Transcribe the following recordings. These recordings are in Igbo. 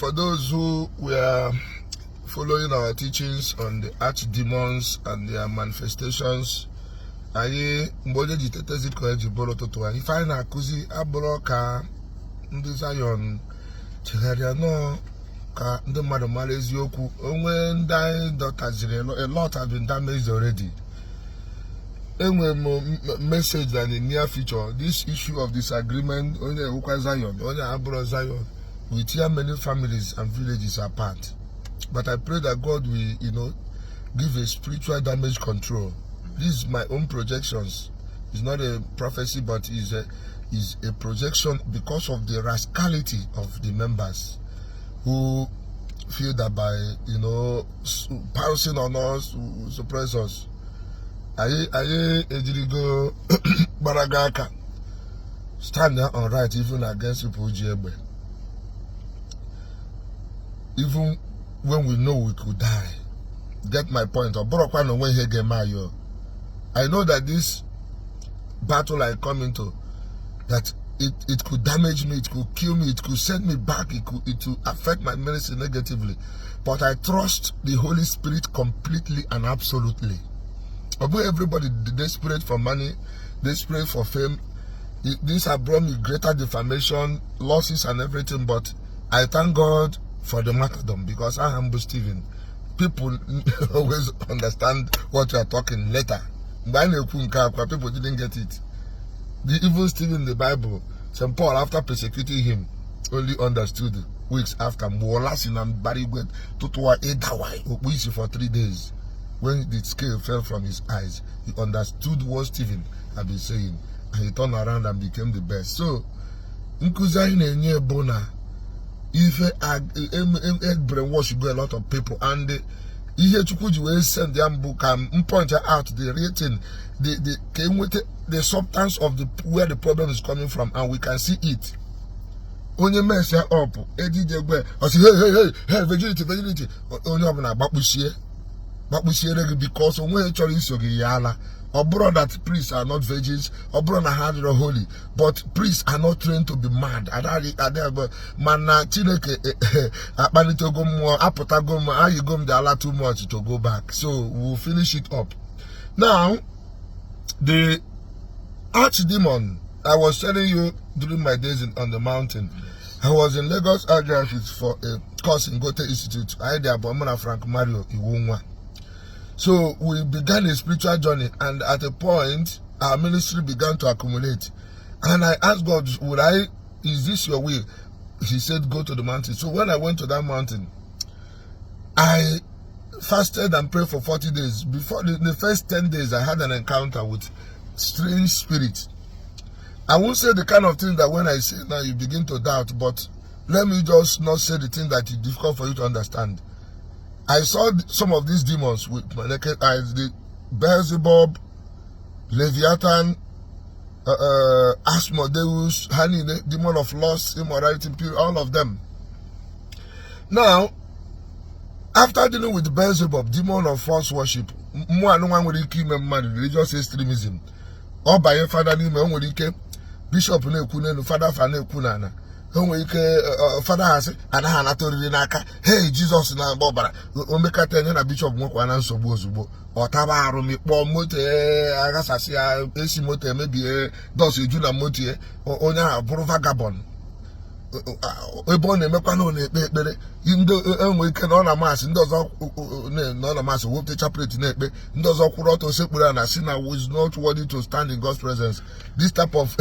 For those who were following our teachings on the archdemons and their manifestations, anyị mgbe onye ji tetezi ka eji bụrụ ụtụtụ anyị, ife anyị na-akụzi abụrụ ka ndị Zion chegharịa nọọ, ka ndị mmadụ mara eziokwu. Onwe ndị anyị dọtaziri, a lot have been damaged already. Enwere m message that in the near future, this issue of disagreement, onye ewukwa Zion, onye abụrụ Zion, will tear many families and villages apart. But I pray that God will give a spiritual damage control. This is my own projections. It's not a prophecy, but is a projection because of the rascality of the members who feel that by pouncing on us will suppress us. Anyị ejirigo gbaraga aka stand on right even against people ji egbe, even when we know we could die. Get my point? Ọ bụrụkwa na onwe ihe ga-eme anyị o. I know that this battle I come into, that it could damage me, it could kill me, it could send me back, it will affect my ministry negatively. But I trust the Holy Spirit completely and absolutely. Although everybody desperate for money, desperate for fame, this have brought me greater defamation, losses, and everything. But I thank God for the martyrdom because I am Stephen. People always understand what you are talking later. Mgbe a na-ekwu nke akwa, people didn't get it. The even Stephen in the Bible, St. Paul, after persecuting him, only understood weeks after. Mgbe ụla si na mbara igwe tụtụwa ịdawa okpu isi for 3 days. When the scale fell from his eyes, he understood what Stephen had been saying, and he turned around and became the best. So, nkụzi anyị na-enye bụ na ife brainwash go a lot of people, and ihe Chukwu ji wee send ya mbụ ka m point out the real thing, the ka enweta the substance of the where the problem is coming from, and we can see it. Onye mess ya up ejije gwe, ọ sị, "Hey, hey, hey, hey, virginity, virginity." Onye ọbụla gbakpụsie gbakpụsiere gị because onweghị chọrọ iso gị ya ala. Ọ bụrụ that priests are not virgins, ọ bụrụ na ha adịrọ holy, but priests are not trained to be mad. Adịghị, mana Chineke akpalitego mmụọ, apụtago m, ayigo m the ala too much to go back, so we'll finish it up. Now, the archdemon I was telling you during my days on the mountain, I was in Lagos Archdiocese for a course in Goethe Institute. I did mụ na Frank Mario Iwunwa. So we began a spiritual journey, and at a point, our ministry began to accumulate. And I asked God, "Would I, is this your will?" He said, "Go to the mountain." So when I went to that mountain, I fasted and prayed for 40 days. Before the first 10 days, I had an encounter with strange spirit. I won't say the kind of thing that when I say now you begin to doubt, but let me just not say the thing that is difficult for you to understand. I saw some of these demons with my naked eyes: the Beelzebub, Leviathan, Asmodeus, Hani, demon of lust, immorality, all of them. Now, after dealing with Beelzebub, demon of false worship, mmụọ anụnwa nwere ike ime mmadụ religious extremism. Ọ banye fada n'ime, o nwere ike bishọp na-ekwu n'elu, fada fa na-ekwu n'ala. O nwere ike fada ha sị anaghị anata oriri n'aka, "Hey, Jizọs na-agba ọbara." O mekata enye na bishọp nwekwa na nsogbu ozugbo, ọ taba arụ, mikpọọ moto, aghasasị ya, esi moto emebie, dust eju na moto ya. Onye ahụ bụrụ vagabond. Ebe ọ na-emekwa na ọ na-ekpe ekpere, ndị enwe ike na ọ na mass, ndị ọzọ nọ na mass wepụta chaplet na-ekpe, ndị ọzọ kwụrụ ọtọ sekpuru ya na si na is not worthy to stand in God's presence. This type of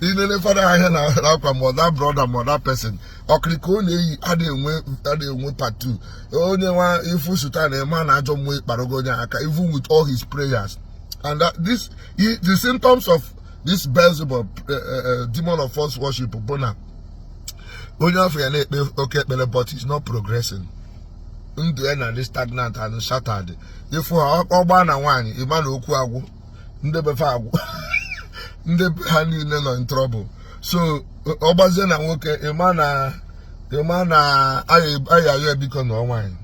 inene fada ahịa na akwa, ma that brother ma that person, ọkịrịka ọ na-eyi adịghị enwe part 2. Onye nwa ifu suta na-eme na ajọ mmụọ ịkparogo onye aka, even with all his prayers. And that this the symptoms of this Beelzebub, demon of false worship, bụ na onye afọ ya na-ekpe oke ekpere, but he's not progressing. Ndụ ya na-adị stagnant and shattered. Ịfụ ha, ọgba na nwaanyị, ịma na okwu agwụ, ndị befe agwụ, ndị be ha niile nọ in trouble. So ọ gbazie na nwoke, ịma na aya ayọ biko na nwaanyị,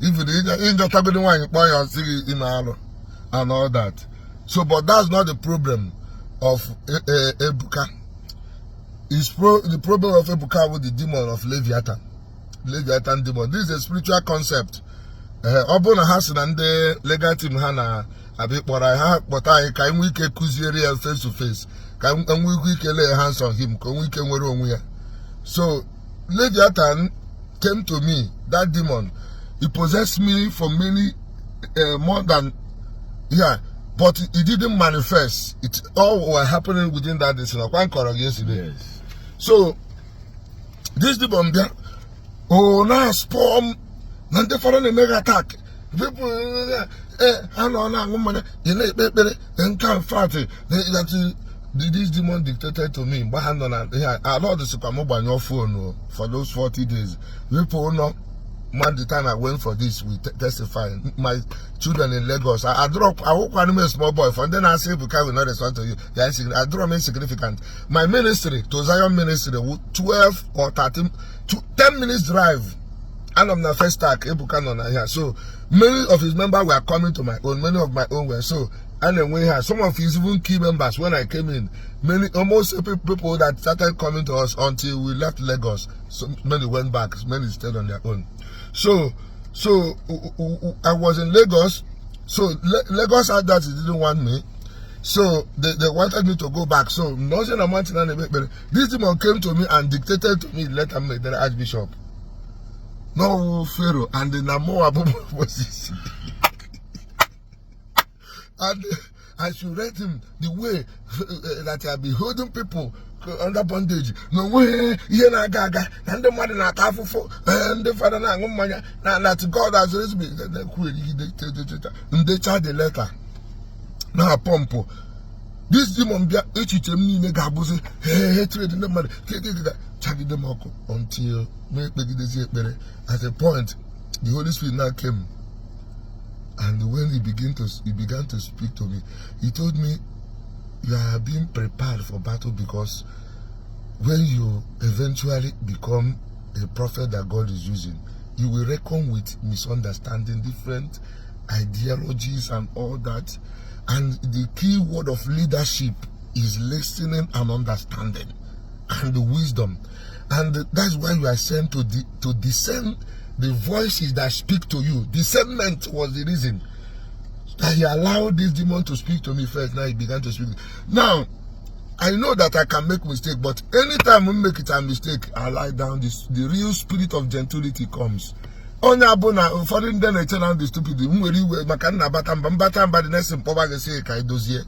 even ịjọtagodi nwaanyị, kpọọ ya, ọsị gị ime alụ and all that. So, but that's not the problem of Ebuka. Is pro the problem of Ebuka with the demon of Leviathan. Leviathan demon. This is a spiritual concept. Ọ bụrụ na ha si na ndị legal team ha na-abịa kpọrọ anyị, ha kpọta anyị ka anyị nwee ike kụziere ya face to face, ka anyị nwee ike lay hands on him, ka o nwee ike nwere onwe ya. So Leviathan came to me, that demon. He possessed me for many more than, yeah, but it didn't manifest. It all were happening within that this. Ọkwa nkọrọ gị yesterday? Yes. So this demon bịa, o na-spọ m na ndị fọrọ na-eme gị attack. People, ha nọ na-aṅụ mmanya, ị na-ekpe ekpere nke in fact that this demon dictated to me mgbe ha nọ na ihe a. Lord sịkwa m gbanyụọ phone for those 40 days. People nọ man, the time I went for this, we testify. My children in Lagos, I drop, I walk a small boy. For then I say, Ebuka will not respond to you. They are I drop insignificant. My ministry, to Zion Ministry, 12 or 13, to 10 minutes drive. And I'm the first stack, Ebuka nọ na here. So many of his members were coming to my own, many of my own were. So, and then we had some of his even key members when I came in. Many, almost people that started coming to us until we left Lagos. So many went back, many stayed on their own. So I was in Lagos. So Lagos had that they didn't want me. So they wanted me to go back. So nothing a mountain and this demon came to me and dictated to me, let him make the archbishop. No Pharaoh and the Namoa Moses. And I should rate him the way that I be holding people under bondage. Na onweghị ihe na-aga aga na ndị mmadụ na-ata afụfụ, ndị fada na-aṅụ mmanya na that God has raised me. Na-ekwu erigide ndecha the letter na pump this demon bịa, echiche m niile ga-abụzi hatred ndị mmadụ chagide m ọkụ until m ekpegidezi ekpere. At a point, the Holy Spirit now came, and when he began to speak to me, he told me, "You are being prepared for battle, because when you eventually become a prophet that God is using, you will reckon with misunderstanding, different ideologies and all that. And the key word of leadership is listening and understanding and the wisdom. And that's why you are sent to discern the voices that speak to you." Discernment was the reason that he allowed this demon to speak to me first. Now he began to speak. Now, I know that I can make mistake, but anytime we make it a mistake, I lie down. This the real spirit of gentility comes. Onye abụ na ụfọdụ ndị na-eche na ndị stupid m nwere iwe maka nna bata mba mbata mba, the next mkpọba gị sị ka edozie,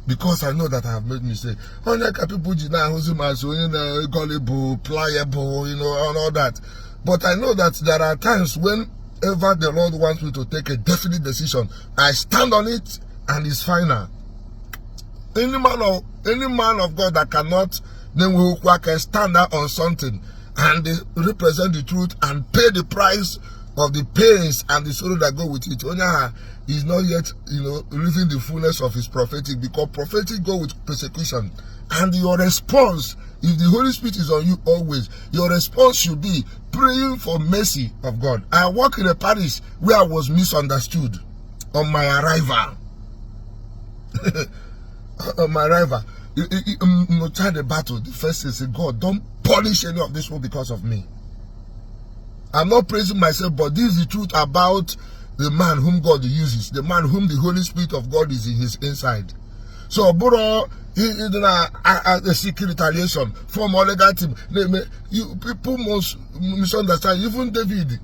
because I know that I have made mistake. Onye ka people ji na-ahụzi m as onye na-gullible, pliable, and all that. But I know that there are times whenever the Lord wants me to take a definite decision, I stand on it and it's final. Any man of God that cannot then can stand out on something and they represent the truth and pay the price of the pains and the sorrow that go with it, onye ahụ is not yet living the fullness of his prophetic, because prophetic go with persecution. And your response, if the Holy Spirit is on you always, your response should be praying for mercy of God. I work in a parish where I was misunderstood on my arrival. On my arrival, try the battle. The first thing, say, "God, don't punish any of this people because of me." I'm not praising myself, but this is the truth about the man whom God uses, the man whom the Holy Spirit of God is in his inside. So, bro, he na a seek retaliation from all legal team. You people must misunderstand. Even David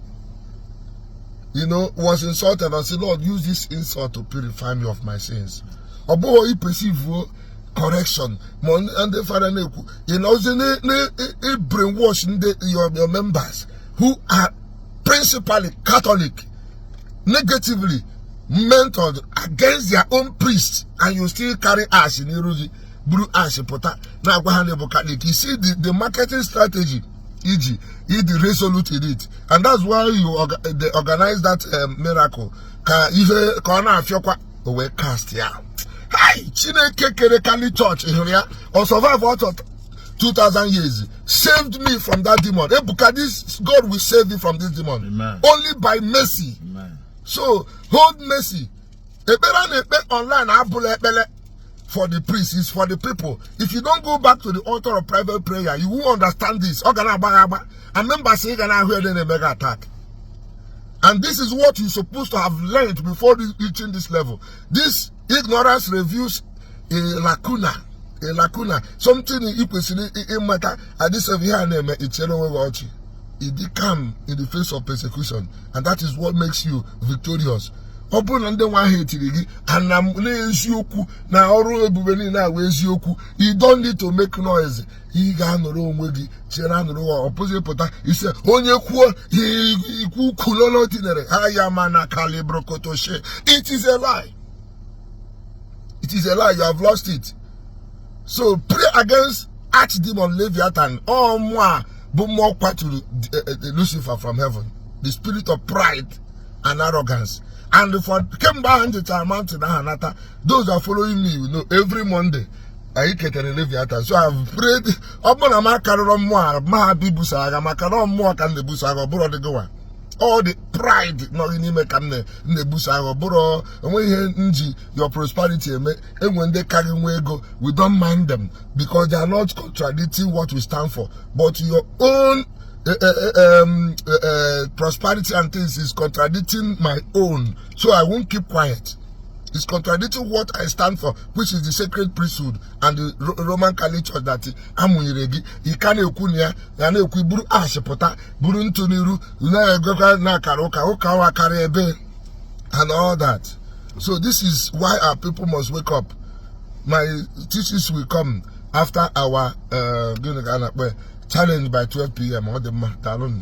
was insulted and said, "Lord, use this insult to purify me of my sins." Ọ bụghị i perceive correction ma ndị fada na-ekwu ị nọzi na brainwash ndị your members who are principally Catholic, negatively mentored against their own priest, and you still carry ash n'iru gị, buru ash pụta na-agwa ha na bụ Catholic. You see the marketing strategy iji ịdị resolute in it, and that's why you they organize that miracle ka ihe ka ọ na-afịọkwa o wee cast ya. Hai, Chineke kere Catholic Church hụrụ ya, ọ survive out of 2000 years, saved me from that demon. Ebuka, this God will save you from this demon. Amen. Only by mercy. Amen. So hold mercy. Ekpere a na-ekpe online abụla ekpere. for the priests, it's for the people. If you don't go back to the altar of private prayer, you won't understand this. Ọ ga na-agba gị agba and members ị ga na-ahụ ede na-eme gị attack. And this is what you're supposed to have learned before reaching this level. This ignorance reveals a lacuna, something ị kwesịrị ịmata. At this level, ihe a na-eme, ichere onwe gị ọchị. Ịdị calm in the face of persecution, and that is what makes you victorious. Ọ bụrụ na ndị nwa ahụ etiri gị ana n'eziokwu na ọrụ ebube niile a wee eziokwu, you don't need to make noise. Ị ga-anọrọ onwe gị chere anọrọ. Ọ pụzi pụta ise onye kwuo ikwu kwulolo tinyere ha ya mana kalibrokotoshe. It is a lie, it is a lie. You have lost it. So pray against archdemon Leviathan. Ọ mmụọ a bụ mmụọ kwaturu Lucifer from heaven, the spirit of pride and arrogance. And for kemgbe ahụ nchechara mountain ahụ nata, those are following me, you know, every Monday anyị ketere Leviathan. So I've prayed. Ọ bụrụ na m akarịrọ mmụọ a ma ha bụ ibuso agha, maka na ọ mmụọ ka m na-ebuso agha. Ọ bụrụ ọdịgịwa all the pride nọ gị n'ime ka m na-ebuso agha. Ọ bụrụ enweghị ihe nji your prosperity eme. Enwe ndị karị nwe ego, we don't mind them because they are not contradicting what we stand for, but your own prosperity and things is contradicting my own, so I won't keep quiet. It's contradicting what I stand for, which is the sacred priesthood and the Roman Catholic Church that amụnyere gị. Ị ka na-ekwu na ya ya na-ekwu buru ash pụta buru ntụ n'iru na-egwekwa na akara ụka ụka wa karịa ebe and all that. So this is why our people must wake up. My teachings will come after our gịnị ka a na-akpọ ya, challenge by 12 p.m. Ọ dị mma, daalụnụ.